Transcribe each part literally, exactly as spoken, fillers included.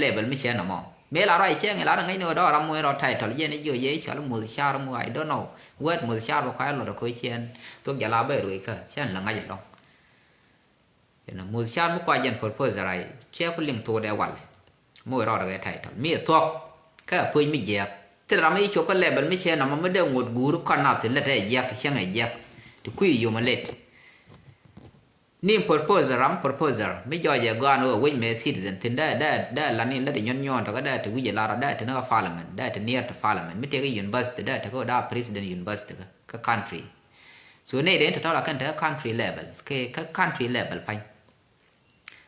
level mi cɛ nɔmɔ. Mëë la ruac cɛ ŋi̱ la ri ŋäcni ɣöö dɔɔr ram muc rɔ title yɛn i̱ jiö yɛ i̱ cɔal muth car muc, I don't know. Word muth car bä kɔc luɔt ɛ koc ciɛn. Thok jɛ la bä ruec kä cɛn la ŋa̱c ɛlɔ̱ŋ. Inɔ muth car mi kua jɛn proposal ai cɛ ku liŋ thok dɛ wal. Muc rɔɔdɛ kɛ title mi ɛ thuɔ̱k. Kä ɛ puc mi jiɛɛk. Thil ram mi ci cop kä level mi cɛ nɔmɔ mi dee ŋot guur kɔn nath thi̱n lät ɛ jiɛk ti cäŋ ɛ jiɛk. Ti kui̱ yom ɛ let. Ni proposal ram proposal mi jɔɔc ɛ gɔaan ɣöö wec mëë citizen thi̱n dee dee dee lan in lät ɛ nyuɔ̱n nyuɔ̱ɔ̱n tɔkä dee ti wi̱c ɛ lar dee ti ni kä parliament dee ti near to parliament mi tëëk kä university dee ti kä daa president university kä kä country. So nɛy dee in tɔ̱tɔ̱ la kɛn te kä country level kɛ kä country level pa̱ny.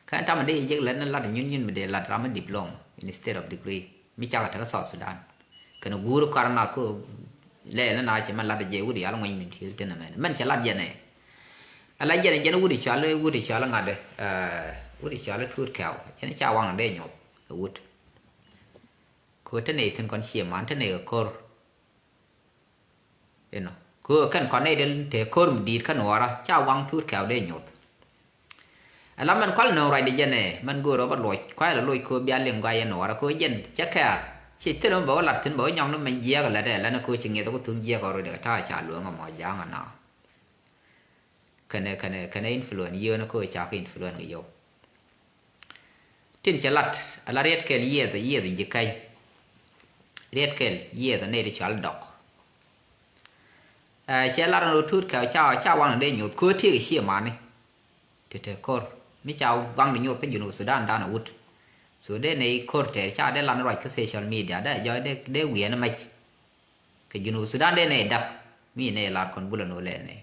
Kä ɛn tamɛ dee yɛ jiɛk lät ni lat nyuny nyuny mi dee lat ram mi diploma instead of degree mi cakɛ te kä South Sudan. Kɛn guur kar nath kä lɛɛl ni na cɛ mɛn lat jɛ wut yal ŋuɛny min ti̱i̱l tin ɛmɛn mɛn cɛ lat jɛ nɛ. Ala jɛn jɛn wut i̱ cɔal wut i̱ cɔal ŋa̱t ɛ wut i̱ cɔal tuut kɛw jɛn ca waŋ dee nyuɔth ɛ wut. Kɛ ɣöö te nɛy thi̱n kɔn cie man te nɛy kɛ ko̱r. Inɔ kɛ ɣöö kɛn kɔn nɛy dee te ko̱r mi di̱i̱t kä nuɔɔrä ca waŋ tuut kɛw dee nyoth. Ala mɛn kual nööŋ ruacdɛ jɛn ɛ mɛn göörä bä luɔc kuay la loc kɛ ɣöö bia liŋ guay yɛ nuɔɔrä kɛ ɣöö jɛn cɛ kɛɛr. Ci thilɛ mi bɛ wä lat thi̱n bɛ wä nyɔk ni mɛn jiɛɛk lät ɛ lɛn kɛ ɣöö ci ŋiɛth ɛ ku thuŋ jiɛɛk ɔ ruacdɛ kɛ ta̱a̱ ca lueŋ ɛmɔ ja̱a̱ŋ ɛnɔ. Kɛnɛ kɛnɛ kɛnɛ influence yio̱o̱n kä ca kɛ influence kɛ yio̱w. Tin cɛ lat ala riɛt kɛl yiëëth yiëëth ji̱ kɛny. Riɛt kɛl yiëëth nɛy ti cɔal dɔk. Ɛ cɛ lat ɛn ɣöö tuut kɛ ca ca waŋ dee nyoth köö tiek ɛ cië mani. Ti te ko̱r mi ca waŋ dee nyoth kä Junub Sudan dan ɛ wut. So dee nɛy ko̱r tɛɛr ca dee lan ruac kä social media dee jɔɔc dee dee wiɛɛn mɛc. Kɛ Junub Sudan dee nɛy dak mi nɛy lar kɔn bulɛ nɔ lɛ nɛy.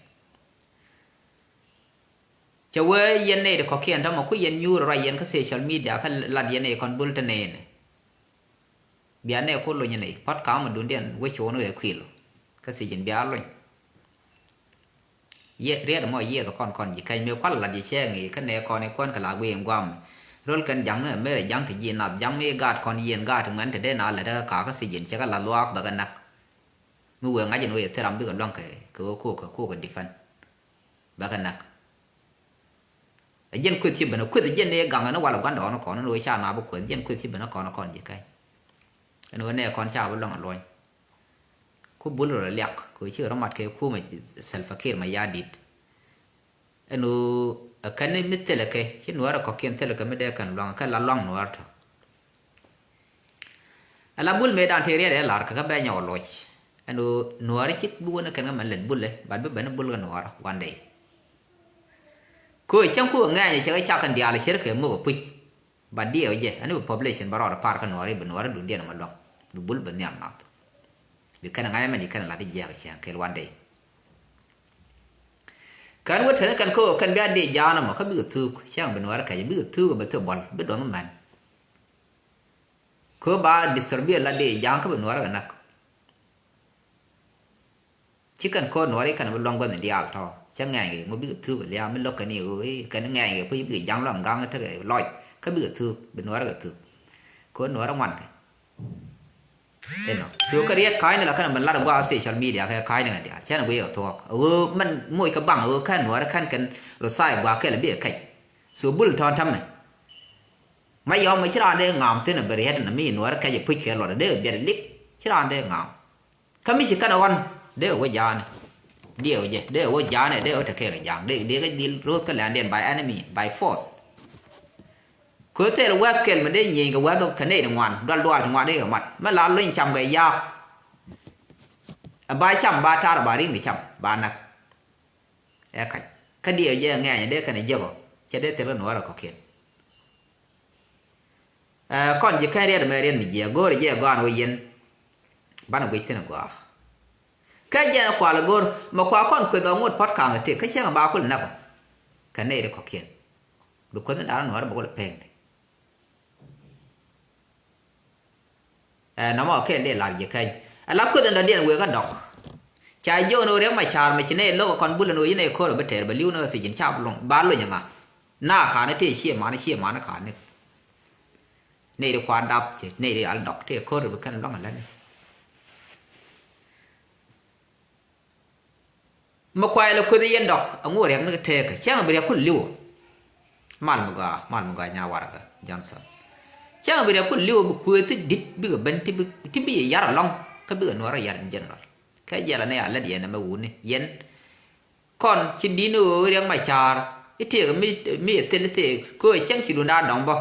Cɛ wee yɛn nɛy ti kɔ̱kiɛn täämɛ ku yɛn nyuur ruac yɛn kä social media kä lat yɛn nɛy kɔn bul te nɛy nɛ. Bia nɛy ku lony nɛy pɔt ka̱mɛ dundiɛn wec cuɔ̱ɔ̱n kɛ kuil kä thiec in bia lony. Yɛ riɛt mɔ yiëëth kɔn kɔn ji̱ kɛny mëë kual lat ji̱ cɛɛŋ i̱ kä nɛy kɔn i̱ kuɔ̱n kɛ la guiy in guam. Röl kɛn ja̱ŋ ni mɛrɛ ja̱ŋ ti ji̱ nath ja̱ŋ mi gaat kɔn yieen gaat ti ŋuɛn ti dee na lät kä ka̱kä thiec in cɛ kɛ la luaak bɛ kɛ näk. Mi wëë ŋa̱c in wëë yɛ thil ram bikɛ lua̱ŋ kɛ kɛ wä kokɛ kokɛ defend. Bɛ kɛ näk. Ɛ jɛn kueth ci ben ɛ kueth ɛ jɛn ni gaŋ ɛn walɛ gua̱ndɔɔŋni kɔn ɛn ɣöö ca naath bi kueth jɛn kueth ci ben ɛ kɔn ɛ kɔn ji̱ kɛny. Ɛn ɣöö nɛ kɔn ca bi luaŋ ɛ luɔ̱ny. Ku bul rɔ liak kɛ ɣöö cikɛ rɔ mat kɛ kumɛ Salva Kiir Mayardit. Ɛn ɣöö ɛ kɛn mi thilɛ kɛ ci nuäärä kɔ̱kiɛn thilɛ kɛ mi dee kɛn luaŋ kɛ la luaŋ nuäär tɔ. Ala bul mëëdan tëë riɛt ɛ lar kä kä bɛ nyɔk loc. Ɛn ɣöö nuäärä cik bi wä ni kɛn kä mɛn lät bulɛ bat bi ben bul kɛ nuäärä one day. Kö cäŋ ku ŋɛɛny cɛ kɛ cak kɛn diaal cir kɛ muk ɛ puc. Bat diɛw jɛ ɛn bi population bä rɔɔd par kä nuäärä bi nuäärä dundiɛn mɛ luäŋ bi bul bi nhiam nath. Bi kɛn ŋa̱c ɛmɛn ci kɛn lat i̱ jiɛk cɛŋ kɛl one day. Kɛn wä teni kɛn kö kɛn bia dee ja̱a̱n ɛmɔ kä bikɛ thuuk cɛŋ bi nuäärä kɛc bikɛ thuuk bi thil buɔl bi duɔth mɛn. Kö ba distribuer la dee ja̱a̱ŋ kä bi nuäärä kɛ näk. Ci kɛn kö nuäärä kɛn bi luaŋ gua̱th in diaal tɔ cä ŋɛɛny kɛ ŋu bikɛ thuuk kɛ lia̱a̱ mi lo̱k kɛn i̱ ɣöö i̱ kɛn ŋɛɛny kɛ puc bikɛ ja̱ŋ luaŋ ga̱ŋ tekɛ lɔc kä bikɛ thuuk bi nuäärä kɛ thuuk. Kö nuäärä ŋuan kɛ. Inɔ so kä riet ka̱a̱cni la kɛn ben lat gua̱a̱th social media kɛ ka̱a̱cni kɛn diaal cɛn guiy kɛ thuɔɔk ɣöö mɛn moc kɛ baŋ ɣöö kɛn nuäärä kɛn kɛn rot tha̱a̱c gua̱a̱th kɛl bikɛ kɛc. So bul tɔ̱ɔ̱n täämɛ. Ma yɔm mi ci raan dee ŋa̱a̱m thi̱n a bi riɛt ɛn mi nuäär kɛc a puc kɛ luɔt a dee a biɛt a lik ci raan dee ŋa̱a̱m. Kä mi ci kɛn a ɣɔn dee a wä ja̱a̱ni. Diɛw jɛ dee a wä ja̱a̱ni dee a wä te kɛɛl a ja̱a̱ŋ dee dee kɛ dhil ro̱o̱th kä lɛ̈ndiɛn by enemy by force. Kö thil wɛ̈th kɛl mi dee nyieny kɛ wɛ̈th kɛ nɛy ti ŋuan dual dual ti ŋuan dee kɛ mat mi la luny cam kɛ ya̱a̱k. A ba cam ba ta̱r a ba ri̱ŋ kɛ cam ba näk. Ɛ kac kä diɛw jɛ ŋɛɛny dee kɛn a jiäk ɔ cɛ dee thil kä nuäär a kɔ̱kiɛn. Ɛ kɔn ji̱ kɛn riɛt mɛ riɛt mi jiɛ go̱o̱rɛ jɛ gɔaan wä yɛn. Banɛ guic thi̱n gɔaa. Kä jɛn kual go̱o̱r mɛ kua kɔn kueth ɔ ŋot pɔt ka̱a̱ŋ ɛ tëk kä cäŋ ba kul näk ɔ. Kɛ nɛy ri kɔ̱kiɛn bi kueth ni da̱a̱n nuäärä bɛ wä lɛ pɛɛŋni. Ɛ nɔmɔ kɛn dee lar ji̱ kɛny. Ala kueth in dɔ̱diɛn wëë kä dɔk. Ca jiök ni ɣöö Riɛk Macar mɛ ci nɛy lo̱k ɛ kɔn bul ɛn ɣöö yi nɛy ko̱r ɛ bi tɛɛr bɛ li̱w ni ɣä thiec in ca bi luɔ̱ŋ ba luny ɛ ŋa. Na ka̱n i̱ tëë cie man i̱ cie man i̱ ka̱n i̱. Nɛy di kua̱r dap ci nɛy di al dɔk tëë ko̱r i̱ bi kɛn luɔ̱ŋ ɛ lätni. Mi kuay lɛ kueth yɛn dɔk aŋu riɛk ni kɛ tëëkä cäŋ bi riɛk kul li̱w. Mal mi gɔaa mal mi gɔaa nya warɛgä Johnson. Cäŋ bi rɛk ku li̱w bi kuëë thi di̱t bikɛ ben ti bi, ti bi yɛ yar alɔŋ. Kä bikɛ nuɔɔr yar in general. Kä jɛl anɛ a lät yɛn ɛmɛ wuni yɛn. Kɔn ci di̱n ɣöö Riɛk Macar i̱ tëëk mi, mi ɛ thil i̱ tëëk kä ɣöö cäŋ ci duŋda dɔ̱ŋ bä.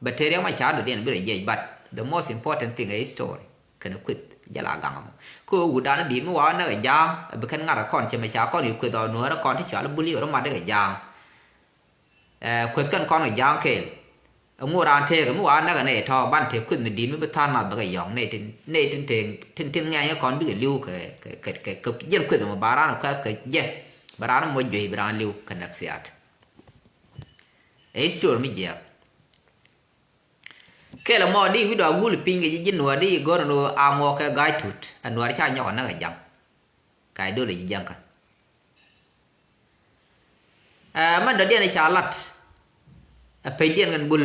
Bɛ tëë Riɛk Macar dɔ̱diɛn bi rɛ jiɛc, but the most important thing ɛ history. Kɛnɛ kueth jɛ la gaŋ mɔ. Kä ɣöö wutdan di̱i̱t mi wa näk ɛ ja̱a̱ŋ ɛ bi kɛn ŋa̱t ɛ kɔn cɛ mɛ ca kɔn i̱ kueth ɔ nuäärä kɔn ti cɔal i̱ bul i̱ ɣöö rɔ mat däk ɛ ja̱a̱ŋ. Ɛ kueth kɛn kɔn kɛ ja̱a̱ŋ kɛɛl. Ɛ ŋot raan tëëkɛ mi wa näk ɛ nɛy tɔ̱ ban tëë kueth mi di̱i̱t mi bi tha̱a̱n nath bɛ kɛ yɔ̱ŋ nɛy tin, nɛy tin tëë tin, tin ŋɛ̈ny kɔn bikɛ li̱w kɛ, kɛ, kɛ, kɛ, kɛ jiɛn kueth mɔ ba raan ɛ kueth kɛ jɛ. Bɛ raan mɔ juey bi raan li̱w kɛ nafsiyat. Ɛ history mi jiɛk. Kɛl ɛmɔ di wi̱cdɔ a gul piny kɛ ji̱, ji̱ nuäär di go̱r ɛn ɣöö a ŋuɔk kɛ ga̱a̱c tut. Ɛ nuäär ca nyɔk ɛ näk ɛ ja̱ŋ. Ka ideology ji̱ ja̱ŋ kä. Ɛ mɛn dɔ̱diɛn ɛ ca lat. Ɛ pecdiɛn kɛn bul.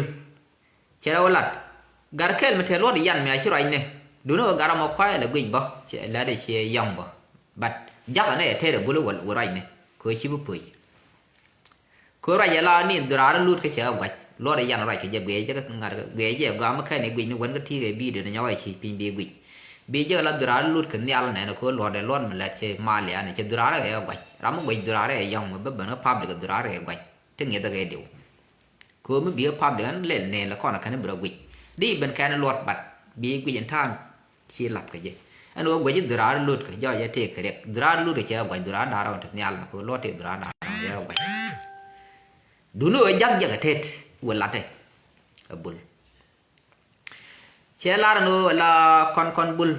Cɛ rɛw lat. Gar kɛl mi te luɔt yan mi a ci ruacni. Duŋni ɣöö gar ɛmɔ kuay ɛ lɛ guic bä. Cɛ lɛt ɛ ciɛ yɔ̱ŋ bä. But jakä nɛ ɛ tɛɛr ɛ bul ɛ wä ruacni. Kɛ ɣöö ci bi puc. Kɛ ruac ala ni dhuraari lut kä cɛ kɛ guac. Luɔt iyan ruac kɛ jɛ guiɛ jɛ kä ŋa̱t kɛ guiɛ jɛ gɔaa mi kɛn i̱ guic ni wän kä ti̱i̱ kɛ bidio ni nyɔk ɛ ci piny bi guic. Bi jɛ la dhuraari lut kɛ nhial nɛn kɛ luɔt ɛ luɔt mi lɛt cɛ mal yan cɛ dhuraari kɛ guac. Ram mi guic dhuraari ɛ yɔ̱ŋ mi bä ben kä public dhuraari kɛ guac. Ti ŋi̱eth kɛ diw. Kɛ mi bi kä public ɛn lɛl nɛn lɛ kɔn kɛn bi rɔ guic. Di ben kɛn luɔt bat bi guic in ta̱a̱n. Ci lath kɛ jɛ. Ɛn ɣöö guɛc i̱ dhuraar lut kɛ jɔɔc ɛ tëëk kɛ riɛk. Dhuraar lut kɛ cɛ guac dhuraar da̱a̱r ɔn te nhial na kɛ ɣöö luɔt tëëk dhuraar da̱a̱r ɔn te guac. Duŋni ɣöö jak jɛ kɛ tet wä latɛ. Ɛ bul. Cɛ lar ɛn ɣöö la kɔn kɔn bul.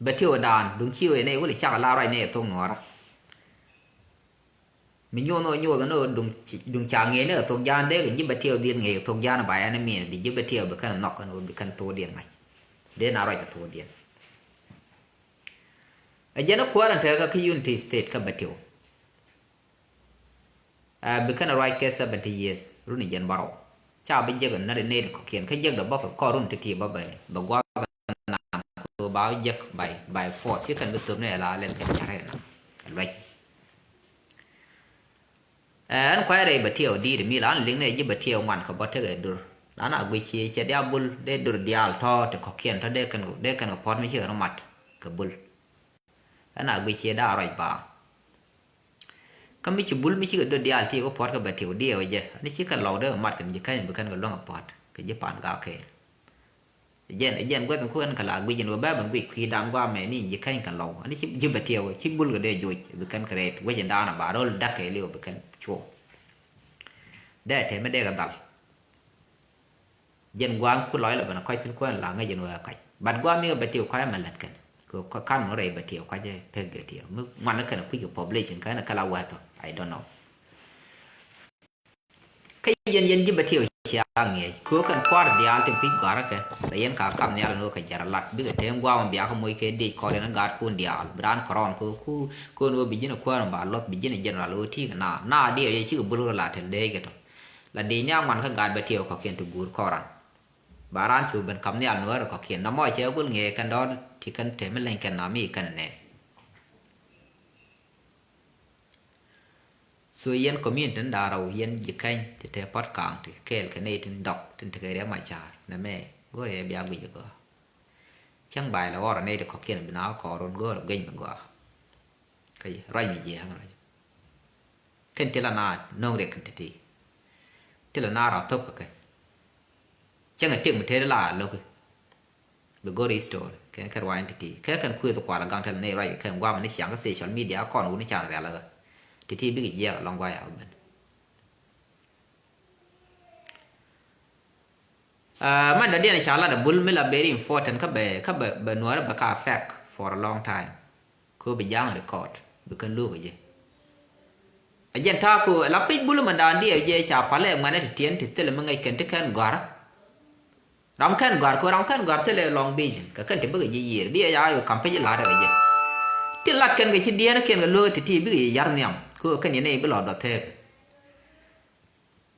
Bɛ tiw ɛ daan duŋ ci ɣöö ɛ nɛy wä lɛ cak ɛ lar ruac nɛy ɛ thok nuɔɔrä. Mi nyuɔth ni ɣä nyuɔth ni ɣä duŋ ca ŋi̱eec ni ɣä thok ja̱a̱n dee kɛ ji̱ bɛ tiɛw dhiet ŋi̱eec kɛ thok ja̱a̱n ba yan i̱ mi̱i̱n bi ji̱ bɛ tiɛw bi kɛn nhɔk kɛn ɣöö bi kɛn thokdiɛn ŋa̱c. Dee na ruac kɛ thokdiɛn. Ɛ jɛn i̱ kuäär in tekɛ kä Unity State kä bɛ tiɛw. Ɛ bi kɛn ruac kɛ seventy years run i̱ jɛn bärɔw. Ca bi jek in nɛr in nɛy ti kɔ̱kiɛn kä jek dɛ bä kɛ kɔr run ti̱ti̱ bä bɛ bɛ gua̱a̱k. Naŋ kɛ ba jek by, by force ci kɛn bi thöp ni ɛ la lɛl kɛn carɛ na ɛ luɛc. Ɛn kuay rɛy bɛ tiɛw di̱i̱t mi la an liŋ ni ɛ ji̱ bɛ tiɛw ŋuan kɛ bɔ tekɛ dur. La na guic ci cɛ diaal bul dee dur diaal tɔ̱ ti kɔ̱kiɛn tɔ̱ dee kɛn, dee kɛn kɛ puɔ̱t mi ci kɛn mat kɛ bul. Ɛn a guic ci daa ruac ba. Kä mi ci bul mi cikɛ döt diaal ti kɛ puɔ̱t kä bɛ tiw diɛw jɛ ni ci kɛ lɔw dee mat kɛn ji̱ käny bi kɛn kɛ luäŋ ɛ puɔ̱t kɛ ji̱ pan gak kɛɛl. Jɛn, jɛn guäth in ku ɛn kɛ la guic in wä bɛ ben guic kui̱dan guamɛ ni ji̱ käny kɛ lɔw ni ci ji̱ bɛ tiɛw ci bul kɛ dee joc bi kɛn kɛ rɛɛt wec in daanɛ ba ro̱l da̱k kɛ liw bi kɛn cuɔw. Dee tɛmɛ dee kɛ dhal. Jɛn gua̱a̱ŋ ku lɔc lɔ ben kɔc thi̱n kuɛn la ŋäc jɛn wee kac. But gua̱a̱ŋ mi bɛ tiɛw kac mɛ lät kɛn. Kɛ kan mɔ rɛy bɛ tiɛw kac pek bɛ tiɛw. Mi ŋuan kɛn kui̱ kɛ population kɛn kɛ la wɛth ɔ. I don't know. Kä yɛn, yɛn ji̱ bɛ tiɛw cia ŋiɛc. Kɛ kɛn kua̱r diaal tin kui̱ gɔ̱a̱rä kɛ. La yɛn ka kam nhial ni wä kɛ jɛr a lat. Bikɛ tëë gua̱a̱ŋ bia kɛ moc kɛ diec kɔr yɛn gaat kun diaal. Bi raan kɔrɔn kɛ ku, kun wä bi ji̱n kuäär ba luɔth bi ji̱n general wä ti̱i̱ kɛ na. Na diɛw yɛ cikɛ bul rɔ la tɛl dee kɛ tɔ. La diec ni a ŋuan kä gaat bɛ tiɛw kɔ̱kiɛn ti guur kɔran. Ba raan cu ben kam nhial nuäär kɔ̱kiɛn na mɔ cɛ gul ŋiɛ kɛn dɔɔr ti kɛn te mi leny kɛn na mi kɛn nɛn. So yɛn community ni da̱a̱r rɛw yɛn ji̱ kɛny ti te pɔt ka̱a̱ŋ ti kɛɛl kɛ nɛy tin dɔk tin te kɛ riɛk ma ca̱a̱r nɛ mɛ go̱o̱r yɛ bia guic gɔaa. Cäŋ bay lɛ ɣɔr nɛy ti kɔ̱kiɛn bi na kɔɔr run go̱o̱r guic mi gɔaa. Kä ruac mi jiɛ ruac. Kɛn ti la na no̱o̱ŋ riɛk kɛn ti ti. Ti la na rɔ thop kɛ kɛ. Cäŋ a tiek mi tëëri la lo̱ki. Bi go̱r history kɛn kɛ ruac ti ti kɛ kɛn kuëth kual a gaŋ tɛl ni ruac kɛn guam ni ciaŋ kä social media kɔn wuni can rial kä. Ti ti bikɛ jiɛk a lɔŋ guay a ben. Mɛn dɔ̱diɛn ca lat a bul mi la very important kä bɛ, kä bɛ, bɛ nuäärä bɛ ka affect for a long time. Ko bi ja̱a̱ŋ record bi kɛn lo̱o̱k a jɛ. A jɛn ta̱a̱ ko la pec bul mɛn da̱a̱n diɛw jɛ ca palɛ ŋuɛnɛ ti tiɛn ti thilɛ mi ŋäc kɛn ti kɛn gɔ̱a̱rä. Ram kɛn gɔ̱a̱r ko ram kɛn gɔ̱a̱r thilɛ lɔŋ bi jɛ kɛ kɛn ti bikɛ jɛ yiër bi ɛ ya yɔ kam pec lat kɛ jɛ. Ti lat kɛn kɛ ci diɛɛn kɛn kɛ lo̱o̱k ti ti bikɛ jɛ yar nhiam ko kɛn yɛn ɛ bi lɔ dɔth thɛɛk.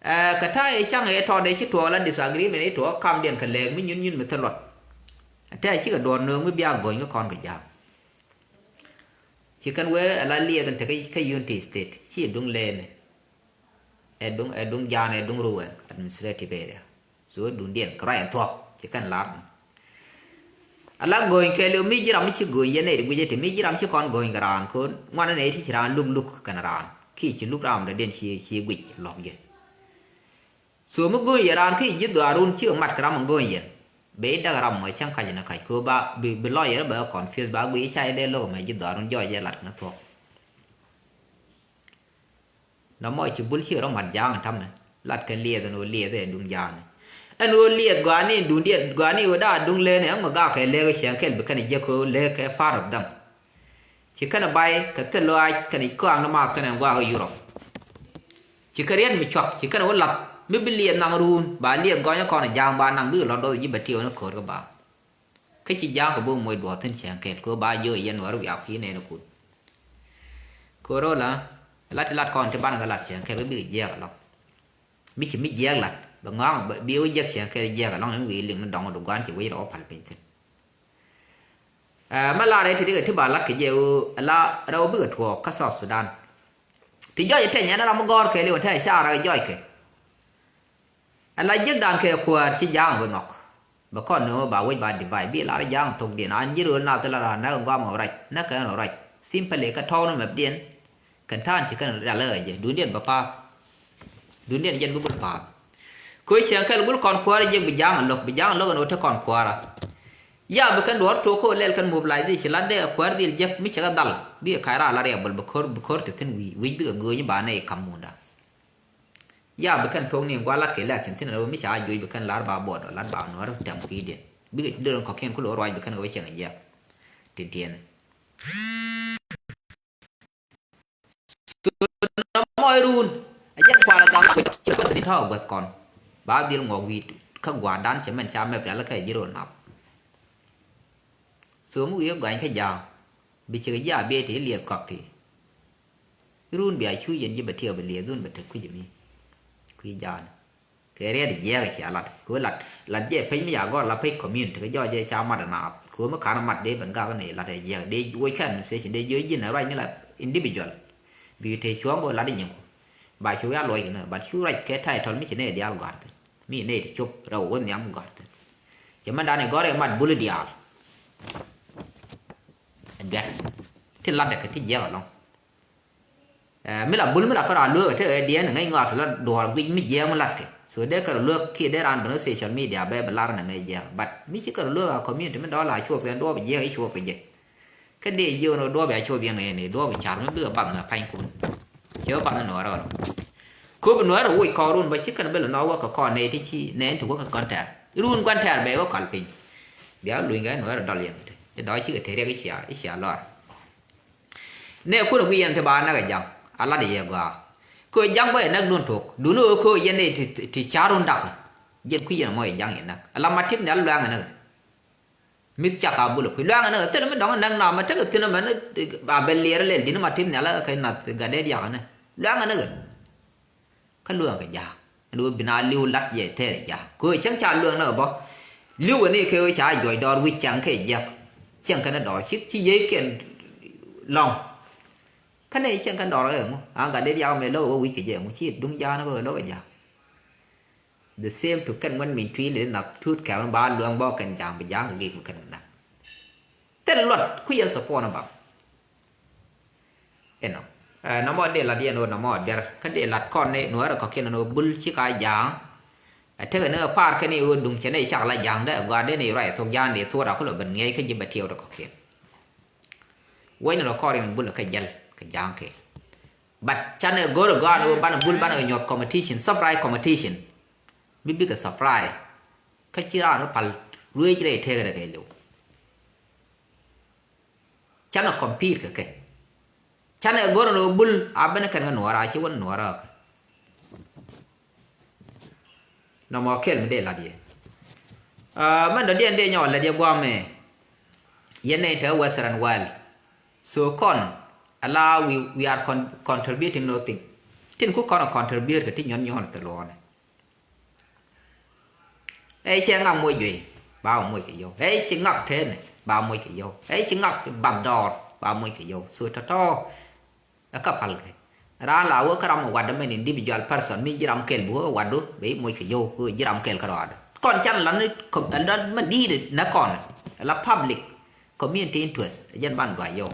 Ɛ kɛ ta̱a̱ ɛ caŋ ɛ tɔɔdɛ ci tuɔɔk la disagreement ɛ tuɔɔk kamdiɛn kɛ lɛɛk mi nyun nyun mi thil luɔt. Tɛɛ cikɛ duɔɔr nööŋ mi bia go̱ny kä kɔn kɛ ja̱a̱k. Ci kɛn wee ɛ la liɛth in te kä Unity State ci duŋ lɛɛni. Ɛ duŋ, ɛ duŋ ja̱a̱n ɛ duŋ Ruwɛŋ administrative area. So duŋdiɛn kɛ ruac ɛ thuɔ̱k ci kɛn lar. Ala go̱o̱ny kɛɛliw mi ji̱ ram mi ci go̱o̱ny yɛn nɛy ti guic ɛ ti mi ji̱ ram ci kɔn go̱o̱ny kɛ raan ko̱n ŋuan nɛy ti ci raan luk luk kɛn raan ki ci luk ram dɔ̱diɛn ci ci guic lɔk jɛ. So mi go̱o̱ny yɛ raan ki ji̱ dhuaarun ci mat kɛ ram mi go̱o̱ny yɛn. Bɛ i̱ däk ram mɔ cäŋ kac ni kac ko ba bi bi lɔc yɛn rɔ bɛ confuse ba guic i̱ ca i̱ dee lo̱k ɛmɛ ji̱ dhuaarun jɔɔc yɛ lat kɛn thuɔ̱k. Nɔmɔ ci bul ci rɔ mat ja̱a̱ŋ tamɛ lat kɛ liɛth ɛn ɣöö liɛth ɛ duŋ ja̱a̱ŋ. Ɛn ɣöö liɛth gɔaa ni duŋdiɛn gɔaa ni ɣöö da̱a̱ duŋ lëë ni ɛmɛ gak kɛ lëëk cɛŋ kɛl bi kɛn jiäk kɛ ɣöö lëëk kɛ part of them. Ci kɛn bay kɛ thil lɔaac kɛn kɔaŋ ni maath kɛn ɛn gua̱a̱k ɛ Europe. Ci kɛ riɛt mi cuak ci kɛn wä lath mi bi liɛth naŋ ruun ba liɛth gɔny kɔn ja̱a̱ŋ ba naŋ bikɛ lɔt duɔth ji̱ bɛ tiɛw ni ko̱o̱r kä ba. Kä ci ja̱a̱ŋ kɛ bok moc duɔth thi̱n cɛŋ kɛl kɛ ɣöö ba jiök yɛn wär wiak ki nɛn ikun. Kɛ ɣöö ro̱l a lat ti lat kɔn ti banɛ kɛ lat cɛŋ kɛl kä bikɛ jiɛɛk alɔ. Mi ci mi jiɛɛk lat bɛ ŋɔaŋ bi wä jiɛk cɛŋ kɛl jiɛɛk alɔŋ ɛn wi̱i̱ liŋ ni dɔŋ du gua̱n ci wec rɔ wä pal piny thi̱n. Ɛ mɛ la rɛy ti dikɛ ti ba lat kɛ jɛ ɣöö ala rɛw bikɛ tuɔɔk kä South Sudan. Ti jɔc ɛ tɛny ɛn ram mi gɔ̱r kɛɛliw ɛn tɛny ca rɛy jɔc kɛ. Ala jiäkdan kɛ kuäär ci ja̱a̱ŋ bi nhɔk. Bɛ kɔn ni ɣöö ba wec ba divide bi lar ja̱a̱ŋ thokdiɛn an ji̱ rööl nath la ran näk ɛ gɔam ɛ rac näk kɛ ɛn ɛ rac. Simply kä tɔ̱w ni mɛpdiɛn. Kɛn ta̱a̱n ci kɛn rial ɛ jɛ duundiɛn bɛ pa̱a̱th. Duundiɛn jɛn bi gul pa̱a̱th. Kɛ ɣöö cieŋ kɛl gul kɔn kuäärä jiäk bi ja̱a̱ŋ ɛ lo̱k bi ja̱a̱ŋ ɛ lo̱k ɛn ɣöö te kɔn kuäärä. Ya bi kɛn duɔ̱ɔ̱r tuɔɔk kä ɣöö lɛl kɛn mobilization la dee ɛ kuäär dhil jiäk mi cɛ kɛ dhal bikɛ ka̱c raar la riɛk bäl bi ko̱r bi ko̱r te thi̱n wi̱i̱ wi̱c bikɛ gööny ba nɛy ka̱m munda. Ya bi kɛn tuɔɔk ni gua̱a̱r lat kɛ election thi̱n ɛ ɣöö mi ca juɔc bi kɛn lar ba buɔɔt ɔ lat ba nuɔ̱ɔ̱r tɛm kui̱diɛn bikɛ dee run kɔ̱kiɛn ku lo̱r ruac bi kɛn kɛ wä cieŋ ɛ jiɛk. Ti tiɛn. So na mɔc ruun a jɛn kual a gam kui̱ ci kɔn thi̱n tɔ̱ a guäth kɔn ba dhil ŋuɔk wi̱i̱ kä gua̱a̱rdan cɛ mɛn ca mɛp rial kä ji̱ ro̱l nap. So mi wi̱i̱ kä gɔany kä ja̱a̱ŋ bi cɛ kɛ ji̱ a biɛy ti liɛth kɔk ti. Run bia cu yɛn ji̱ bɛ tiɛw bɛ liɛth dhun bɛ tek kui̱c mi kui̱ ja̱a̱n. Kɛ riɛt jiɛɛk cia lat kɛ lat lat jɛ pec mi ya gɔr la pec community kɛ jɔɔc jɛ ca mat anaap kɛ mi ka̱n mat dee ben gak ni lat jiɛɛk dee woc kɛ administration dee jiɔ ji̱n ruac ni la individual. Bi te cuɔ̱ŋ kɛ lat nyiŋku ba cu ya luɔc kɛ ni bat cu ruac kɛ title mi ci ne diaal gɔ̱a̱r thin mi ne ti cop rɛw wä nhiam gɔ̱a̱r thin. Cɛ mɛn dan i̱ gɔ̱r i̱ mat bul i̱ diaal. Ɛ duɛt ti lat dɛ kɛ ti jiɛɛk alɔŋ. Ɛ mi la bul mi la kärɔa lueek ɛ tekɛ diɛn ŋäc ŋɔak ti la duɔɔr guic mi jiɛɛk mi latkɛ. So dee kärɔ lueek kiɛ dee raan ben kä social media bɛ bi lar nɛ mɛ jiɛɛk. But mi ci kärɔ lueek a community mi dɔɔl a cuɔth kɛ duɔɔp jiɛɛk i̱ cuɔth kɛ jɛ. Kä dee jiɛɛk ni duɔɔp ya cuɔth yɛn ŋäc ni duɔɔp i̱ car mi bikɛ bath mɛ panykun. Cɛ wä bath ni nuɔɔrɛ ɣɔn. Köp nuɔɔrɛ woc kɔɔrun bä ci kɛn bel nhɔk wä kɛ kɔn nɛy ti ci nɛy ti wä kɛ kɔn tɛɛr. Run gua̱n tɛɛr bɛ wä kal piny. Bia luny kɛ nuɔɔrɛ dɔl yɛn kɛ te. I̱ dɔɔc cikɛ te riɛk i̱ cia i̱ cia lɔr. Nɛ kun a guic yɛn ti ba näk ɛ ja̱ŋ a lat ɛ yɛ gɔaa. Kɛ ɣöö ja̱ŋ bä yɛ näk duun tok duuni ɣöö kɛ ɣöö yɛn ɛ ti, ti ca̱run dakä. Jɛn kui̱ yɛn mɔ yɛ ja̱ŋ yɛ näk a la ma tip nhial lua̱ŋ ɛ näk. Mi̱th cak a bul ɛ kui̱ lua̱ŋ ɛ näk thilɛ mi dɔ̱ŋ ɛ näk na mɛ tekɛ thi̱n ɛmɛn a bɛ liɛɛr ɛ lɛl di̱n ma tip nhial ɛ kɛ nath gatdɛ diakä nɛ lua̱ŋ ɛ näk. Kä lueeŋ kɛ ja̱a̱k ɛn ɣöö bi na li̱w lat yɛ tɛɛr ɛ ja̱a̱k kɛ ɣöö cäŋ ca lueeŋ ni ɛ bä. Li̱w kɛ ni kɛ ɣöö ca juɔc dɔɔr wi̱c cäŋ kɛ jiäk. Cäŋ kɛn dɔɔr ci ci yiec kɛn lɔ̱ŋ. Kä nɛ cäŋ kɛn dɔɔr ɛ ŋu a gat dee diaak mɛ lo̱k ɛ wä wi̱c kɛ jɛ ŋu ci duŋ ja̱a̱k ni kɛ ɣöö lo̱k ɛ ja̱a̱k. The same to kɛn ŋuɛn min cuil in nath tuut kɛm ba lueeŋ bä kɛn ja̱a̱k bi ja̱a̱k kɛ gik mi kɛn nath. Thil luɔt ku yɛn support ni bam. Inɔ. Ɛ, nɔmɔ dee lat yɛn ɣöö nɔmɔ diɛr kä dee lat kɔn ni nuɔ̱ɔ̱rɛ kɔ̱kiɛn ɛn ɣöö bul ci ka ja̱a̱ŋ. Ɛ tekɛ ni ɣä pa̱a̱r kɛn i̱ ɣöö duŋ cɛ ni cak la ja̱a̱ŋ dee ɛ gɔaa dee ni ruac ɛ thok ja̱a̱ŋ dee thuɔ̱ɔ̱ra kulɛ ben ŋiɛc kä ji̱ bɛ tiɛw dee kɔ̱kiɛn. Wec ni rɔ kɔr in bul ɛ kɛ jäl kɛ ja̱a̱ŋ kɛɛl. But canɛ go̱r ɛ gɔaa ni ɣöö banɛ bul banɛ kɛ nyuɔth competition, supply competition. Mi bikɛ supply. Kä ci raan ɣä pal ruëëc rɛy tëëkɛ rɛ kɛ liw. Canɛ compete kɛ kɛ. Canɛ go̱r ni ɣöö bul a ben kɛn kɛ nuɔɔra a ci wän nuɔɔra kɛ. Nɔmɔ kɛl mi dee lat yɛ. Aa, mɛn dɔ̱diɛn dee nyɔk lat yɛ guamɛ. Yɛn nɛy te western world. So kɔn ala we, we are con-, contributing nothing. Tin ku kɔn contribute kɛ ti nyɔn nyɔn thil luɔɔnɛ. Ɛ cɛ ŋak moc juey ba moc kɛ yɔw. Ɛ ci ŋak tɛɛnɛ ba moc kɛ yɔw. Ɛ ci ŋak bath dɔɔr ba moc kɛ yɔw. So tɔ̱tɔ̱ ɛ kä pal kɛ raan la wä kä ram ɛ wat dämɛn individual person mi ji̱ ram kɛl bi wä kä watdu bɛ i̱ moc kɛ yɔw kɛ ji̱ ram kɛl kä rɔɔdɛ. Kɔn can la ni kɔ-, la ma di̱i̱t nɛ kɔn la public community interest, jɛn ban dua yɔ.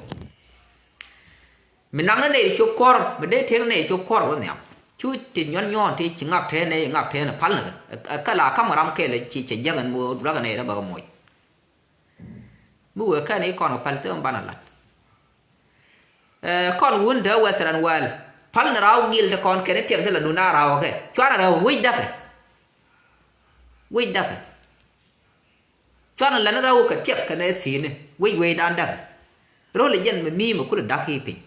Mi naŋ ni nɛy ti cop kuɔr, mi dee tëk ni nɛy ti cop kuɔr wä nhiam. Cu ti nyuɔn nyuɔn ti ci ŋak tëë nɛy, ŋak tëë ni pal ni kɛ. Ɛ, ɛ, kä la kam ram kɛl ci cɛ jiäk ɛn moc, ruak nɛy dee bä kɛ moc. Mi wee kɛn i̱ kɔn kɛ pal thil mi banɛ lat. Ɛ, kɔn wun te Western world. Pal ni raw gil te kɔn kɛn i̱ tiɛk ti la dun a raw kɛ. Cuarɛ rɛw wec dakɛ. Wec dakɛ. Cuarɛ lɛn rɛw kɛ tiɛk kɛn ɛ thi̱i̱ni. Wec wecdan dakɛ. Rol i̱ jɛn mi mi mi kulɛ dak i̱ piny.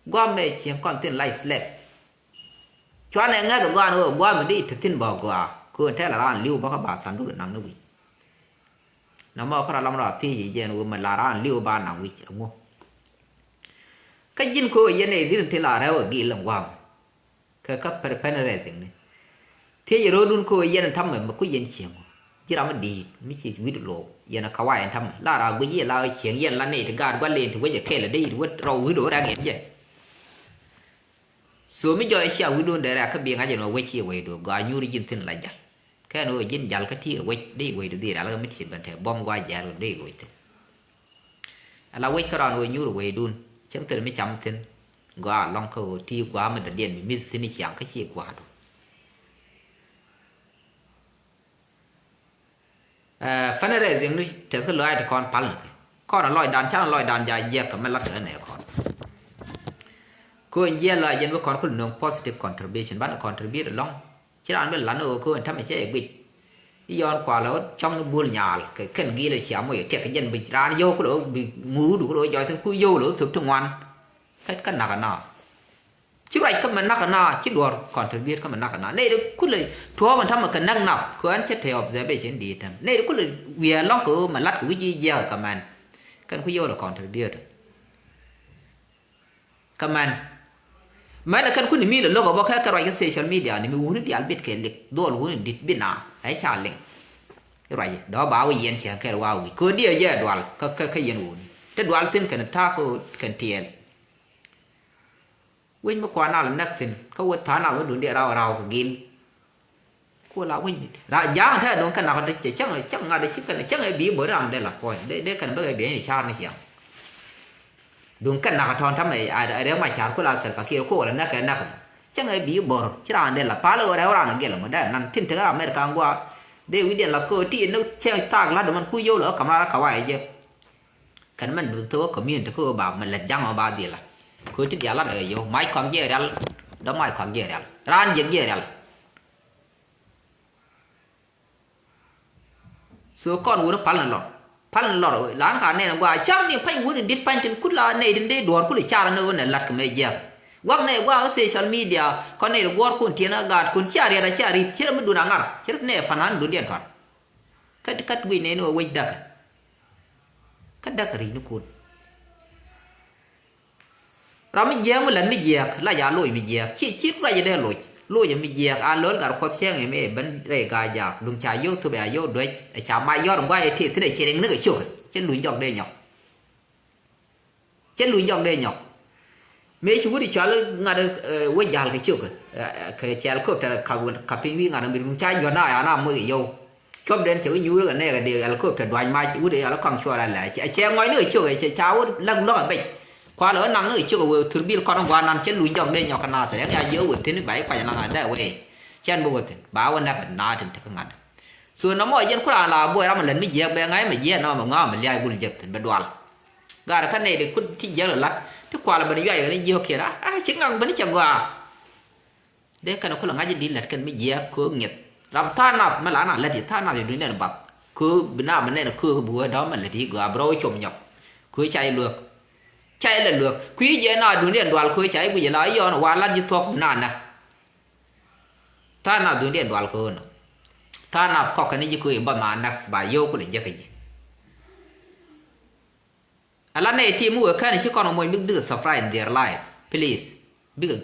Guam mɛ cieŋ kɔn thin life slave. Cuanɛ ŋäth ɛ gɔaa ni ɣöö guam mi di te thin bä gɔaa. Köön tɛl ɛ raan li̱w bä kä ba thandu di naŋ ni wi̱c. Nɔmɔ kä rɔ lam rɔ a thiec i̱ jɛn ɣöö mɛ la raan li̱w ba naŋ wi̱c ɛŋu. Kä ji̱n köö yɛn ɛ di̱t in ti la rɛw ɛ gil in guam. Kɛ kä pɛr pɛn rɛsiŋni. Thiec röödun kä ɣöö yɛn ta̱mɛ mi ku yɛn cieŋ. Ji̱ ram mi di̱i̱t mi ci wi̱cdu lo̱o̱k yɛn a kawac ɛn ta̱mɛ la ra guic yɛ la ɣöö cieŋ yɛn la nɛy ti gaat gua̱l len ti wec ɛ kɛɛl ɛ dee yit wä rɔw wi̱cdu wä rɛŋ yɛn jɛ. So mi jɔc cia wi̱cdun dee rɛ̈k kä bi ŋa̱c ɛn ɣöö wec ci wecdu gɔaa nyuur ji̱n thi̱n la jal. Kɛn ɣöö ji̱n jal kä ti ɛ wec dee wecdu dhil rial kä mi ti ben te buɔ̱m gua̱c jɛɛr wecdu dee loc thi̱n. Ala wec kä raan ɣöö nyuur wecdun cäŋ thil mi cam thi̱n. Gɔaa lɔ̱ŋ kä ɣöö ti gua̱a̱ mi dɔ̱diɛn mi mi̱th thi̱n i̱ ciaŋ kä ci gua̱a̱du. Ɛ, fundraising ni tɛth kä lɔaac ti kɔn pal ni kɛ kɔn a lɔcdan can a lɔcdan ja jiɛk kɛ mɛ lat kɛ nɛ kɔn. Köön jiɛl lɔaac jɛn bi kɔn kul nöŋ positive contribution banɛ contribute alɔŋ. Ci raan bi lan ɣöö köön tämɛ cɛ ɛ guic. I̱ yɔn kualɛ ɣöö cɔŋ ni bul nyaal kɛ kɛn giilɛ cia moc ɛ tiɛk kɛ jɛn bi raan yio̱w kulɛ ɣöö bi ŋuudu kulɛ ɣöö jɔɔc thi̱n ku yio̱w lɛ ɣöö thöp ti ŋuan. Kä kä nak ɛ na. Ci ruac kä mɛ nak ɛ na ci duɔ̱ɔ̱r contribute kä mɛ nak ɛ na nɛy ti kulɛ tuɔɔk ɛn tämɛ kɛ näk nath kɛ ɣän cɛ te observation di̱i̱t tɛm nɛy ti kulɛ wiee lɔ̱ŋ kɛ ɣöö mɛ lat kɛ wi̱c ji̱ jiɛk ɛ kɛ mɛn. Kɛn ku yio̱w lɛ contribute. Kä mɛn mɛn ɛ kɛn kuni mi lɛ lo̱k ɛ bä kɛ kɛ ruac kä social media ni mi wuni diaal bit kɛ lik dhuɔl wuni dit bi na ɛ ca liŋ. Ruac dɔ̱ ba wä yɛn cɛ kɛn wa wi̱c kɛ diɛ jɛ dual kä kä kä yɛn wuni te dual thin kɛn ta̱a̱ kä kɛn tiɛɛl. Wec mi kuan nal näk thin kä wä tha̱a̱ nal wä dun diɛ raw raw kɛ gil. Ku la wec mi ra ja̱a̱ŋ te duŋ kɛn nak cɛ cäŋ cäŋ ŋa̱t ci kɛn cäŋ ɛ bi bä ri ram dee la puɔ̱ny dee dee kɛn bä kɛ bi ni car ni ciaŋ. Duŋ kɛn nak tɔ̱ɔ̱n tamɛ a rɛ ma car ku la Salva Kiir ku wala näk kɛ näk mɔ cäŋ ɛ bi bä ri ci ram dee la pal ɣöö rɛw ran gɛl mɔ dee nan tin te kä America ŋuan. Dee wi̱diɛn la köö ti ni cɛ thaak la dee man ku yio̱w la kä kam ran kä wa ɛ jɛ. Kɛn mɛn bi thok kä community kä ba mɛ lät ja̱ŋ ɔ ba dhil la. Kä ti dial la dɛ yɔ mac kɔak jiɛ rial. Dɔ mac kɔak jiɛ rial ran jiɛ jiɛ rial. So kɔn wuni pal ni lɔr pal ni lɔr lan ka nɛn gua cam ni pa̱ny wuni dit pa̱ny tin kut la nɛy tin dee duɔr kuli car ni wuni lat kɛ mɛ jiɛk. Guak nɛy gua social media kɔn nɛy guɔr kun tiɛn a gaat kun cia riɛt a cia rit cirɛ mi dun a ŋar cirɛ nɛ fanan dun diɛn tɔt. Kä kä guic nɛy ni wec dakä. Kä dakä ri̱c ni kun. Ram mi jiääk mi lät mi jiääk la ja loc mi jiääk ci ci ruac dee loc. Loc mi jiääk a lo̱l gat kuɔth cieŋ mi ben rɛy ga jaak luŋ ca yio̱w thup ya yio̱w duec ca mac yɔr ŋuay ti thin ci riŋ ni kɛ cok. Ci luny jɔk dee nyɔk. Ci luny jɔk dee nyɔk. Mëë ci wut i̱ cɔal ŋa̱t wec ja̱l kɛ ciök kɛ cɛ helicopter kap piny wi̱i̱ ŋa̱t mi duŋ ca juɔ̱t na ya na moc kɛ yio̱w. Cuɔp den cɛ wi̱i̱ nyuur kɛ nɛɛk kɛ dee helicopter dua̱c mac wut i̱ yal kɔaŋ cuɔl alɛ cɛ ŋɔc ni kɛ ciök cɛ ca wut läk luäk ɛ bec. Kualɛ wä naŋ ni kɛ ciök ɛ wee thur bil kɔn gua̱a̱r nan cɛ luny jɔk dee nyɔk kɛ nath rɛk ya jiɛ wä thi̱n ba i̱ kuac naŋ adɛ wee. Cɛn bi wä thi̱n ba wä näk na tin te kä ŋa̱t. So nɔmɔ jɛn ku raan la buɔy ram mi lät mi jiɛk bɛ ŋa̱c mi jiɛk nɔmɔ mi ŋa̱c mi liac gul jek thi̱n bɛ dual. Gat kä nɛy ti kut ti jiäk lɛ la̱t ti kual ben yuay kɛ ni jiök kiɛn a ci ŋak ben cɛ gɔaa. Dee kɛn kulɛ ŋa̱c in di lät kɛn mi jiɛk köök ŋiɛth ram tha̱a̱ŋ nath mi la na lät yi tha̱a̱ŋ nath yi duny nɛn bath. Köök bi na mi nɛn köök bi wee dɔ̱ŋ mi lät yi gɔaa bi rɔ wä com nyɔk. Köök ca yi luäk ca yi lɛ luäk kui̱ jiɛk na duny nɛn dual köök ca yi guic la yɔn wa lat yi thuɔ̱k bi na näk. Tha̱a̱ŋ nath duny nɛn dual köök nɔ tha̱a̱ŋ nath kɔk kɛn yi köök yi bath na näk ba yio̱w kulɛ jek kɛ ji̱. Ala nɛy ti mi wee kɛn ci kɔn moc bik bikɛ surprise in their life please. Bikɛ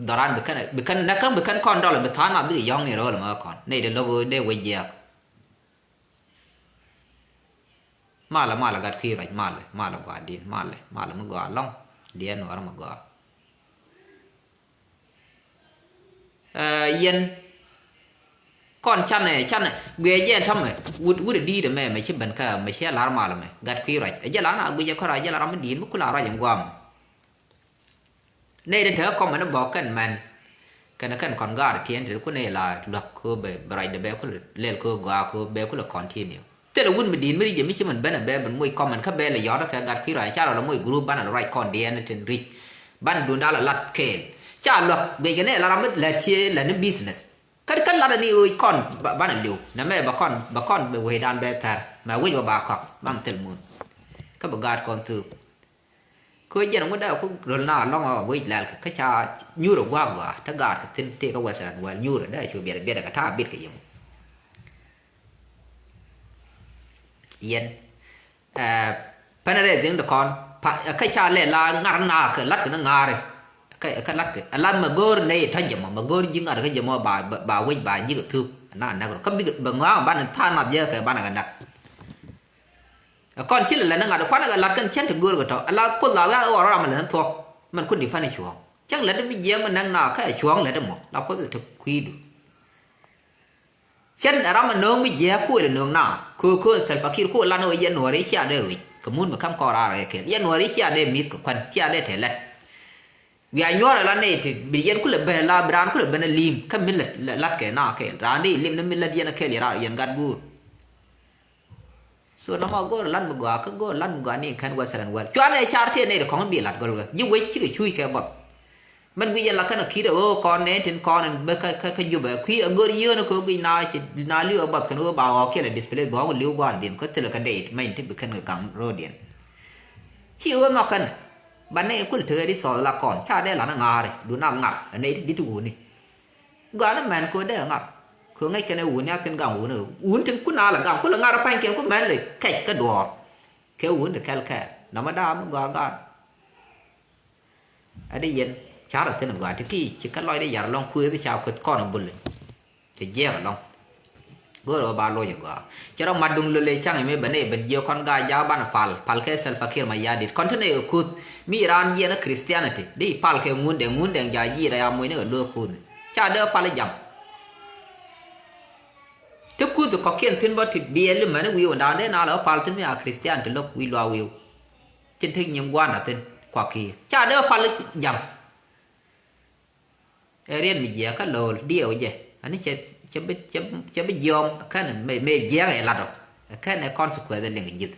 dhɔran bi kɛn bi kɛn näk kɛn bi kɛn kɔn dɔl bi tha̱a̱n nath bikɛ yɔ̱ŋ ni ro̱o̱l mɛ kɔn nɛy ti lo̱k dee wec jiɛɛk. Malɛ malɛ gat kui̱ ruac malɛ malɛ gua̱a̱r din malɛ malɛ mi gɔaa lɔ̱ŋ. Diɛɛn nuɔɔr mi gɔaa. Yɛn Kɔn canɛ, canɛ guiɛ jɛ tɔmɛ. Wut, wut ɛ di̱i̱t ɛmɛ mɛ ci ben kä mɛ ci ɛ la̱r mal ɛmɛ. Gat kui̱ ruac ɛ jɛ la̱r na guic ɛ kɔn ruac ɛ jɛ la̱r ram mi di̱i̱t mi kula ruac ɛn guam. Nɛy ti tekɛ kɔmɛ ni bɔk kɛn mɛn. Kɛn kɛn kɔn gaat tiɛn ti kun nɛy la luäk kɛ bɛ, bɛ ruacdɛ bɛ kulɛ lɛl kɛ gɔaa kɛ bɛ kulɛ continue. Thilɛ wut mi di̱i̱t mi ri̱c jɛ mi ci mɛn ben ɛ bɛ ben moc kɔmɛn kä bɛ lɛ yɔt kɛ gat kui̱ ruac ca rɔ lɛ moc group banɛ lɛ ruac kɔn diɛn tin ri̱c. Banɛ dundal ɛ lat kɛɛl ca luäk guic kɛ nɛy la ram mi lät cië lät ni business. Kä, kä latdä ni ɣöö kɔn ba, banɛ li̱w. Nɛmɛ bɛ kɔn, bɛ kɔn bɛ wecdan bɛ thär. Mɛ wec bɛ ba kɔk, ban thil mun. Kä bɛ gaat kɔn thuk. Kä jɛn ŋut dee ku röl na lɔŋ ɔ wec lɛl kɛ, kä ca nyuur ɛ gua̱a̱k gua̱a̱, te gaat kɛ thi̱n tëë kä Western world nyuur ɛ dee cu biɛt, biɛt kɛ ta̱a̱ bit kɛ yim. Yɛn. Ɛ, pɛn rɛy dhieŋ ti kɔn, pa, ɛ, kä ca lɛ la ŋar na kɛ lat kɛ ni ŋa̱a̱ri. Kä, kä lat kɛ, ɛ la mɛ go̱o̱r nɛy tɔ̱ jɛ mɔ, mɛ go̱o̱r ji̱ ŋar kä jɛ mɔ ba, ba, ba wec ba ji̱ kɛ thuk, na näk rɔ. Kä bikɛ, bɛ ŋɔaŋ banɛ tha̱a̱ŋ nath jɛ kɛ banɛ kɛ näk. Ɛ kɔn ci lɛ lɛ ni ŋa̱t, kuanɛ kɛ lat kɛn cɛn ti go̱o̱r kɛ tɔ̱, ɛ la kuoth la wian ɛ ɣɔr ram lɛ ni thuɔ̱k. Mɛn kun di fani cuɔ̱ɔ̱ŋ. Cäŋ lät mi jiɛɛk mi näk na kä ɛ cuɔ̱ɔ̱ŋ lät mɔ, la kuoth ti kui̱du. Cɛn ɛ ram ɛ nööŋ mi jiɛɛk kuël ɛ nööŋ na. Köö, köö Salva Kiir kuël lan ɛ yɛn nuɔ̱ɔ̱ri cia dee ruic. Kɛ mun mi ka̱m kɔɔr raar ɛ kɛl. Yɛn nuɔ̱ɔ̱ri cia dee mi̱th kɛ kuän, cia dee tɛ lät. Wiaa nyuɔ̱ɔ̱r ɛ la nɛy ti bi yɛn kulɛ ben ɛ la, bi raan kulɛ ben ɛ li̱i̱m. Kä mi lät, lät, la̱t kɛ na kɛl. Raan dee li̱m ni mi lät yɛn ɛ kɛl yɛn rat, yɛn gat guur. So nɔmɔ go̱o̱r lat mi gɔaa, kä go̱o̱r lat mi gɔaa ni kɛn Western world. Cuanɛ car tëë nɛy ti kɔ̱ŋ bi lat gɔl kɛ. Ji̱ wec cikɛ cuc kɛ buɔth. Mɛn guic yɛn la kɛn a ki̱t a ɣöö kɔn nɛy tin kɔn in bä kä, kä, kä Jubɛ. Kui̱ a gör yio̱o̱n a kɛ ɣöö guic na ci, na li̱w a buɔth kɛn ɣöö ba ɣɔɔk kiɛn a displace bɛ ɣɔɔk li̱w gua̱a̱r diɛn kä thilɛ kɛ dee it mɛny ti bi kɛn kɛ gaŋ ro̱o̱diɛn. Ci ɣöö nhɔk kɛn. Ba nɛy kul tekɛ di thɔɔth la kɔn. Ca dee lan a ŋa̱a̱ri. Duun a ŋa̱r. A nɛy ti di̱t wuni. Gɔaa ni mɛn kɛ ɣöö dee ŋa̱r. Kɛ ɣöö ŋäc kɛn ɛ wuni a thi̱n gaŋ wuni. Wuni tin kun a la gaŋ. Kulɛ ŋa̱r a pa̱ny kɛn ku mɛn lɛ kɛc kä duɔ̱ɔ̱r. Kɛ wuni ti kɛl kɛɛl. Nɔmɔ da̱a̱ mi gɔaa ga̱a̱r. Ɛ di yɛn. Ca rɔ thi̱n gɔaa ti ti ci kä lɔcdɛ yar lɔŋ kuëëth ca kueth kɔn a buli. Cɛ jiɛɛk ɛlɔ̱ŋ. Go̱o̱rɛ ɣöö ba loc ɛ gɔaa. Cɛ rɔ mat duŋ lölë caŋ ɛmɛ bɛ nɛy ben jiök kɔn gaa jaak banɛ pal, pal kɛ Salva Kiir Mayardit. Kɔn te nɛy kɛ kuth mi raan jiɛn ɛ Christianity. Di pal kɛ ŋundɛ, ŋundɛ jaak ji̱ rɛy a moc ni kɛ lo̱o̱k kuth. Ca dee pal jam. Te kuth kɔ̱kiɛn thi̱n bä ti biɛl imäni wi̱i̱ wä da̱a̱n dee na lɛ pal thi̱n mi a Christianity lo̱k wi̱i̱ luaak wi̱i̱. Cin te nyiŋ gua̱a̱n a thi̱n kuak Kiir. Ca dee pal jam. Ɛ riɛn mi jiɛɛk kä lo̱l diɛw jɛ ani cɛ, cɛ bi, cɛ, cɛ bi jiɔm kɛn mɛ, mɛ jiɛɛk ɛ lat ɔ. Kɛn ɛ consequence liŋ ji̱th.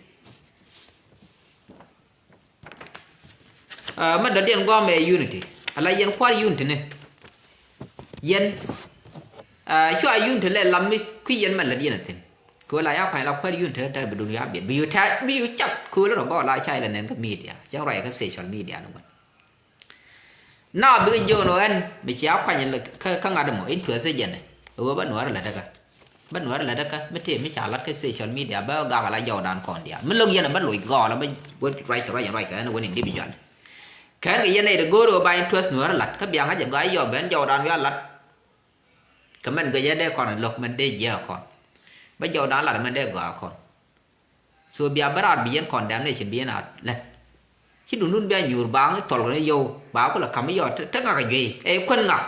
Ɛ mɛ dɔ̱diɛn gɔmɛ unity. Ala yɛn kua̱r unity ni yɛn. Ɛ cua unity lɛ lam mi kui̱ yɛn mɛ lät yɛn a thi̱n. Kɛ ɣöö la ya kuany la kua̱r unity tɛ bi dun ya biɛt bi yu tɛ bi yu cat kɛ ɣöö lɛ rɔ gɔɔ la ca ilɛ nɛn kä media cɛ ruac kä social media ni wän. Na bikɛ jiök ni ɣän mi cia kuany kä, kä ŋa̱t mɔ in tuɛth jɛn ɛ ɣöö bä nuäärä lätdä kä. Bä nuäärä lätdä kä mi tëë mi ca lat kä social media bä gak ala jɔwdan kɔn diaal mi lo̱k yɛn ɛ bä loc gɔɔl ɛ bä wä ruac kɛ ruac in ruac kɛ ɣän ɛ wän individual. Kɛn kɛ yɛn nɛy ti go̱o̱r ɣöö ba in tuɛth nuäärä lat kä biaŋ kä jɛ gɔaa yɔɔk ben jɔwdan wiaa lat. Kɛ mɛn guic ɛ dee kɔn ɛ lo̱k mɛn dee jiäk ɛ kɔn. Bä jɔwdan lat mɛn dee gɔaa ɛ kɔn. So bia bä raar bi yɛn condemnation bi yɛn a lät. Ci dundun bia nyuur baaŋ i̱ thɔl kɔn i̱ yio̱w ba kulɛ ka̱m i̱ yɔɔt te ŋak ɛ juey ɛ kuän ŋak.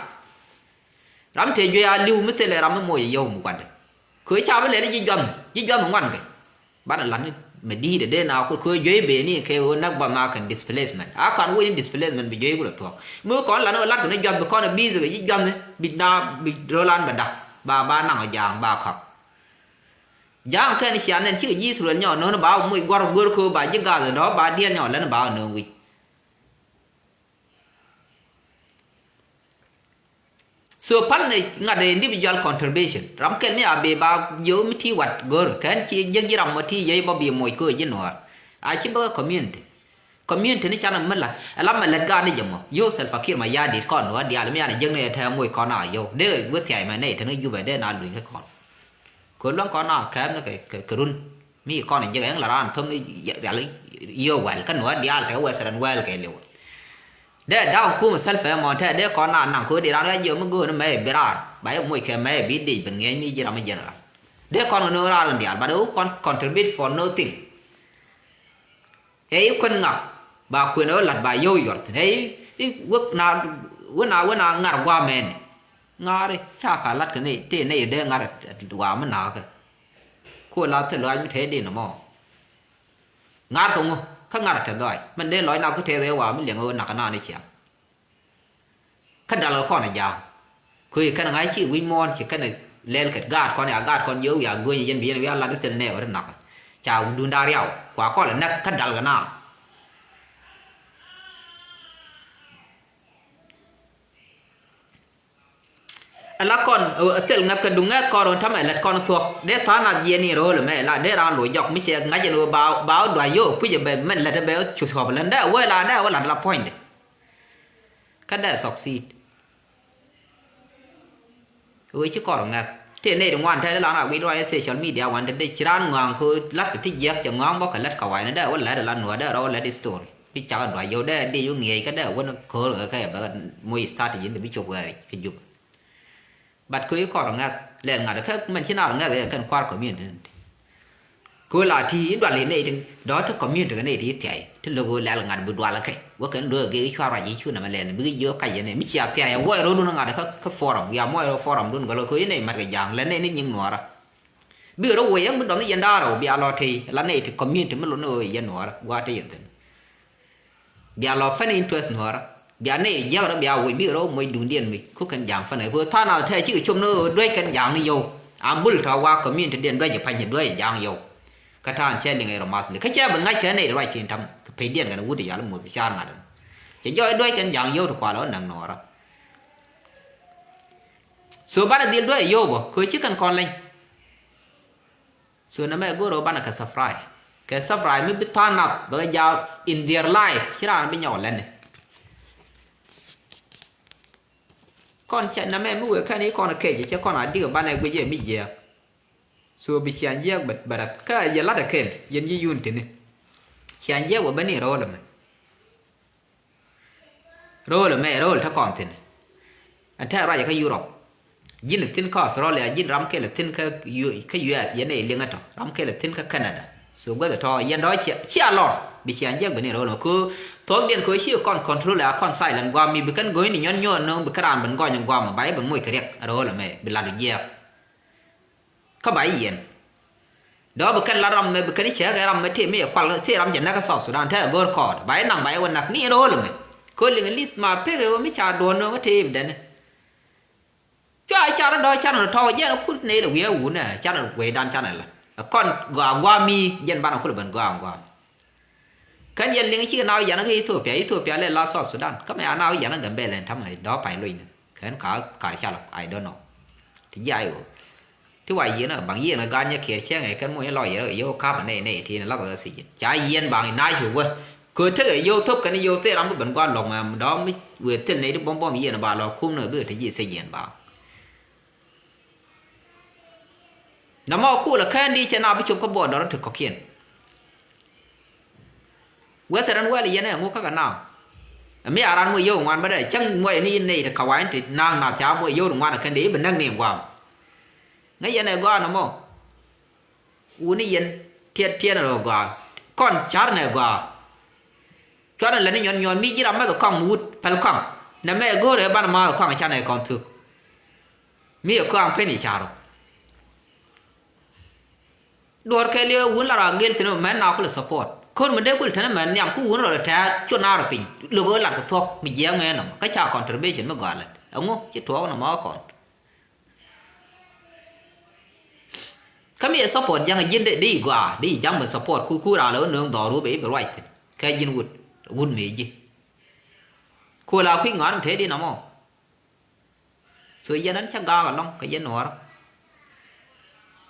Ram te juey a li̱w mi thilɛ ram mi moc ɛ yio̱w mi gua̱ndɛ. Kɛ ca bi lɛl i̱ ji̱ jua̱th ji̱ jua̱th ŋuan kɛ. Banɛ la̱t ni mɛ di̱i̱t ɛ dee na kɛ juey ben ni kɛ ɣöö näk buɔth na kɛn displacement a kan wec ni displacement bi juey kulɛ thuɔ̱k. Mi kɔn la̱t ni ɣöö la̱t kɛn i̱ jua̱th bi kɔn ɛ bi̱i̱th kɛ ji̱ jua̱th ni bi na bi ro̱l an bɛ da̱k ba ba naŋ ɛ ja̱a̱ŋ ba ka̱k. Ja̱a̱ŋ kɛn cia nɛn cikɛ ji̱ Ithɛrɛl nyɔk no̱o̱ŋ ni ba moc gua̱r go̱r köö ba ji̱ gath in dɔ̱ɔ̱k ba diɛl nyɔk lɛn ba ɣä no̱o̱ŋ wi̱c. So pal ni ŋa̱t individual contribution ram kɛn mi a bi ba jiök mi ti wat go̱r kɛn ci jiäk ji̱ ram mɔ ti yiey bä bi moc köö ji̱ nuäär. A ci bä community. Community ni canɛ mi la ɛ la mɛ lät gaat ni jɛ mɔ yio̱w Salva Kiir Mayardit kɔn wä diaal mi an jiäk ni ɛ tɛɛ moc kɔn a yio̱w dee wä thiac mɛ nɛy tɛn kä Jubɛ dee na luny kä kɔn. Kɛ luäŋ kɔn a kɛɛp ni kɛ, kɛ, kɛ run mi kɔn jiäk ɛn la raan thom ni rial yio̱w wɛl kä nuäär diaal tɛɛ Western world kɛ liw. Dee da̱a̱k kum self ɛ mɔn tɛɛ dee kɔn a naŋ kɛ wä di raan wä jiɛw mi go̱o̱n mɛ bi raar ba yɛ moc kɛ mɛ bi dic ben ŋiɛc mi ji̱ ram mi general. Dee kɔn kɛ no̱o̱ŋ raar in diaal but who con-, contribute for nothing. Ɛ i̱ kuän ŋak ba kuën ɣä la̱t ba yio̱w yuɔr thi̱n ɛ i̱, i̱ wek na wena wena ŋar gua̱a̱ mɛɛni. Ŋa̱ri ca ka lat kɛ nɛy tëë nɛy dee ŋa̱r wa mi na̱a̱kä. Kuɔ la thil lɔaac mi te din mɔ. Ŋa̱r kɛ ŋu kä ŋa̱r te dhɔac mɛn dee lɔc na ku te dhee wa mi liɛŋ ɣöö nakä naan i̱ ciaŋ. Kä dal kɛ kɔn a ja̱a̱ŋ. Köi kɛn ŋa̱c ci wi̱c muɔ̱ɔ̱n ci kɛn lɛl kɛ gaat kɔn ya gaat kɔn jiök wiaa gööny yɛn bi yɛn wiaa lat i̱ thil nɛɛk ɣöö ti nakä. Ca duunda riaw kua kɔl ɛ näk kä dal kɛ naan. Ala kɔn ɛ thil ŋäth kɛ duŋ ŋäth kɔn run tamɛ lät kɔn thuɔ̱k dee tha̱a̱ŋ nath jiɛn in ro̱o̱l ɛmɛ la dee raan lo̱c jɔk mi cɛ ŋa̱c ɛn ɣöö ba ba wä dua̱c yio̱w puc ɛ bɛ mɛn lät ɛ bɛ cu thuɔ̱p ɛlän dee wee la dee wä la̱t la puɔ̱nydɛ. Kä dee succeed. Ɣöö ci kɔn rɔ ŋäth tëë nɛy ti ŋuan tɛth ilan a guic ruac ɛ social media wan te dee ci raan ŋɔaŋ kɛ ɣöö la̱t kɛ ti jiäk cɛ ŋɔaŋ bä kɛ lät kɛ wa̱i̱ni dee wä lät ɛ la nuɔ̱ɔ̱r dee rɔ wä lät story. Bi cakɛ dua̱c yio̱w dee dee yu ŋiɛc kä dee wä ni ko̱o̱r kɛ kɛ bɛ moc strategy ni bi cop wɛɛric kä Juba. But kɛ ɣöö ci kɔn rɔ ŋäth lɛl ŋa̱t kä mɛn ci na rɔ ŋäth ɛ kɛn kua̱r community ni ti. Kɛ ɣöö la ti i̱ dual i̱ nɛy tin dɔ̱ ti community kɛ nɛy ti i̱ thia̱y ti lo̱k ɣöö lɛl ŋa̱t bi dual kɛ wä kɛn lueek gek i̱ cua ruac i̱ cu nɛmɛ lɛl bikɛ jiök kac yɛn ɛ mi cia thia̱y ɛ wuɔc ro̱dun ŋa̱t kä kä forum wiaa muɔc rɔ forum dun gɔl kɛ ɣöö i̱ nɛy mat kɛ ja̱a̱ŋ lɛ nɛy ni nyiŋ nuɔɔrä. Bikɛ rɔ wuɔc yäŋ bi dɔm i̱ yɛn da̱a̱r rɛw bia lɔ tëë la nɛy ti community mi lot ni ɣöö i̱ yɛn nuɔɔrä gua̱a̱r te yɛn thi̱n. Bia lɔ fɛn interest nuɔɔrä bia nɛy jiäk rɔ bia woc bikɛ rɔ moc duundiɛn mi ku kɛn ja̱a̱ŋ fɛn ɛ ku tha̱a̱ŋ nath tɛɛ cikɛ com ni ɣöö duec kɛn ja̱a̱ŋ ni yio̱w. Am bul tɔ̱ wa community diɛn duec ɛ pa̱ny ni duec ɛ ja̱a̱ŋ yio̱w. Kä ta̱a̱n cɛ liŋ ɛ rɔ mathli kä cɛ ben ŋa̱c kɛ nɛy rɔ ruac tin tam kɛ pec diɛn kɛn wut ɛ yɔal muth ca̱r ŋa̱t ɛn. Cɛ jɔɔc duec kɛn ja̱a̱ŋ yio̱w ti kual ɔ naŋ nuɔɔrä. So banɛ dhil duec ɛ yio̱w bä kɛ ci kɛn kɔn leny. So nɛmɛ go̱o̱r ɣöö banɛ kɛ subscribe kɛ subscribe mi bi tha̱a̱ŋ nath bɛ kɛ jaak in their life ci raan bi nyɔk lɛni. Kɔn cɛ nɛmɛ mi wëë kɛn i̱ kɔn kɛc cɛ kɔn a dikɛ banɛ guic ɛ mi jiɛɛk. So bi ciaŋ jiɛɛk bɛ bɛ rɛth kä yɛ la̱t ɛ kɛn yɛn ji̱ yun tini. Ciaŋ jiɛɛk bɛ bɛ ni ro̱o̱l ɛmɛ. Ro̱o̱l ɛmɛ ro̱o̱l te kɔn thi̱n. Ɛn te ruacɛ kä Europe. Ji̱n ɛ thi̱n kä Australia ji̱n ram kɛl ɛ thi̱n kä U- kä U S yɛn ɛ liŋ ɛ tɔ ram kɛl ɛ thi̱n kä Canada. So guäth ɛ tɔ yɛn dɔ̱ cia cia lɔr bi cia jiäk ben in ro̱o̱l ɛmɛ kö. Thuɔ̱kdiɛn kö ci kɔn control ɛ a kɔn silent guam mi bi kɛn go̱o̱cni nyɔn nyɔn nööŋ bi kä raan ben gɔny guam ɛ ba yɛ ben moc kɛ riɛk ɛ ro̱o̱l ɛmɛ bi lat jiɛɛk. Kä ba i̱ yiɛn. Dɔ̱ bi kɛn la ram mɛ bi kɛn i̱ cɛ kɛ ram mɛ tëë mi ɛ kual tëë ram cɛ näk kä South Sudan tëë ɛ go̱o̱r kɔɔt ba i̱ naŋ ba i̱ wä näk ni in ro̱o̱l ɛmɛ. Ko̱ liŋ li̱th ma pek ɛ wä mi ca duɔ̱ɔ̱n nööŋ kä tëë i̱ bi dɛn. Cua i̱ car i̱ dɔ̱ can ɛ tɔ̱ jɛn ɛ kut nɛy lɛ wi̱i̱ ɛ wun ɛ can ɛ wee dan can ɛ la. Ɛ kɔn gɔaa gua̱a̱ mi jɛn banɛ kulɛ ben gɔaa gua̱a̱. Kän yɛn liŋ cikɛ naaw yan kä Ethiopia, Ethiopia lɛ la South Sudan. Kä mɛ a naaw yan kä Gambɛl ɛn tamɛ dɔ̱ pay loc ni. Kän ka kar cal I don't know. Ti jiay ɣöö ti wa yieen ɛ baŋ yieen ɛ gaat nyɛ kiɛɛr cäŋ ɛ kɛn muɔ̱ny ɛ lɔ yɛ rɛ yɛ wä ka̱p ɛ nɛy nɛy ti ni lath ɛ thijin ca yieen baŋ inac wä. Kö tekɛ yio̱w thop kɛn yio̱w thil ram bi ben gua̱a̱r lɔ̱k mɛ dɔ̱ mi wëë thil nɛy ti buɔ̱m buɔ̱m yieen ɛ ba lɔ kum ni ɛ bikɛ ti ji̱ thijin baŋ. Nɔmɔ kulɛ kään di cɛ na bi cop kä border ti kɔ̱kiɛn. Western world yɛn ɛ ŋuk kä kɛ naaŋ. Ɛ mi a ran muɔc yio̱w ŋuan bä dee cäŋ muɔc ni nɛy ti kawain ti naaŋ nath ca muɔc yio̱w ti ŋuan ɛ kɛn di i̱ bi näk ni gua̱a̱m. Ŋäc yɛn ɛ gɔaa nɔmɔ. Wuni yɛn tiɛt tiɛn rɔ gɔaa kɔn ca̱r nɛ gɔaa. Cuarɛ lɛ ni nyuɔn nyuɔn mi ji̱ ram mɛth kɔaŋ mi wut päl kɔaŋ. Nɛ mɛ go̱o̱rɛ banɛ ma kɔaŋ canɛ kɔn thuk. Mi ɛ kɔaŋ pen i̱ ca̱r rɔ. Duɔ̱ɔ̱r kɛɛliw ɛ wun la ra gel thi̱n mɛn na kulɛ support ko̱r mi dee kulɛ tɛn mɛn nhiam ku wun rɔ tɛ̈ɛ̈ cu naar piny. Lo̱k ɣöö lat kɛ thuɔ̱k mi jiɛɛk mɛn nɔmɔ kä ca contribution mi gɔaa lät ɛŋu ci tuɔɔk nɔmɔ kä kɔn. Kä mi ɛ support ja̱ŋ ji̱n dee dee i̱ gɔaa dee i̱ ja̱ŋ ben support ku ku raal ɛ ɣöö nööŋ dhɔr wä bɛ i̱ bɛ ruac thi̱n kɛ ji̱n wut wut mëë ji̱. Ku la kui̱ ŋɔaar mi te di nɔmɔ. So yɛn ɛn cä gaak ɛlɔ̱ŋ kɛ yɛn nuɔɔrä.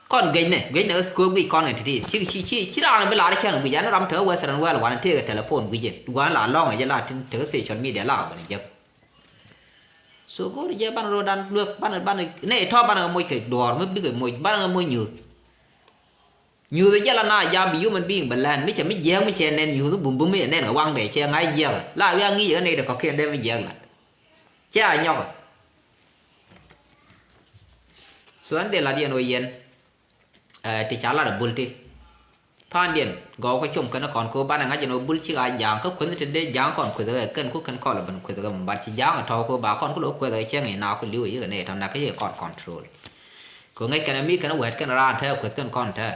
Kɔn guic nɛ guic nɛ ɣäth köök guic kɔn kɛ ti̱ti̱ ci ci ci ci raan bi laar cän guic ɛn ram te ɣä western world wanɛ tëëkɛ telephone guic ɛn wanɛ la lɔ̱ŋ ɛ jɛ la tin te ɣä social media la ɣä ben jek. So go̱o̱r jɛ banɛ ro̱o̱dan luek banɛ banɛ nɛ tɔ̱ banɛ ɣä moc kɛ duɔ̱ɔ̱r mi bikɛ moc banɛ ɣä moc nyuuth. Nyuuth jɛ la na jam bi human being bɛ lɛn mi cɛ mi jiɛɛk mi cɛ nɛn nyuuth bum bum mi nɛn kɛ waŋdɛ cɛ ŋa̱c jiɛɛk la wiak ŋi̱i̱c ɛ nɛy ti kɔ̱kiɛn dee mi jiɛɛk lat. Cɛ a nyɔkɛ. So ɛn dee lat yɛn ɣöö yɛn ti ca lat ɛ bul ti. Tha̱a̱ŋdiɛn gɔw kä com kɛn kɔn kɛ ɣöö banɛ ŋa̱c ɛn ɣöö bul cikɛ a ja̱a̱ŋ kä kueth ti dee ja̱a̱ŋ kɔn kueth kɛ kɛn ku kɛn kɔn lɛ ben kueth kɛ, but ci ja̱a̱ŋ ɛ tɔ̱ kɛ ɣöö ba kɔn ku lɛ kueth kɛ cieŋ i̱ na ku li̱w i̱ yikɛ nɛy tɔ̱ nak kä yikɛ kɔn control. Kɛ ɣöö ŋäc kɛn ɛ mi kɛn ɛ wɛɛt kɛn raan te kueth kɛn kɔn te.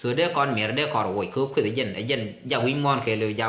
So dee kɔn miɛr dee kɔn woc kɛ ɣöö kueth ɛ jɛn ɛ jɛn jak wi̱c muɔ̱ɔ̱n kɛ lëë